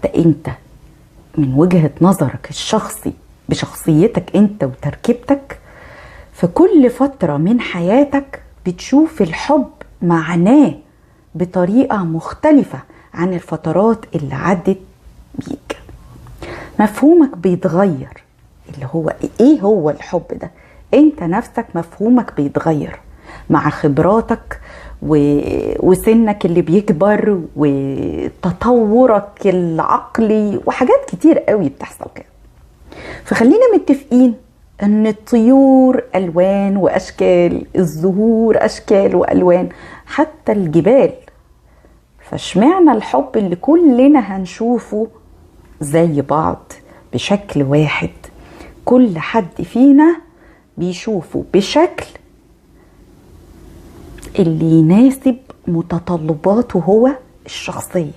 حتى انت من وجهة نظرك الشخصي بشخصيتك انت وتركيبتك، في كل فترة من حياتك بتشوف الحب معناه بطريقة مختلفة عن الفترات اللي عدت بيك. مفهومك بيتغير، اللي هو ايه هو الحب ده؟ انت نفسك مفهومك بيتغير مع خبراتك وسنك اللي بيكبر وتطورك العقلي وحاجات كتير قوي بتحصل كده. فخلينا متفقين ان الطيور الوان واشكال، الزهور اشكال والوان، حتى الجبال. فاشمعنى الحب اللي كلنا هنشوفه زي بعض بشكل واحد؟ كل حد فينا بيشوفه بشكل اللي يناسب متطلباته هو الشخصية.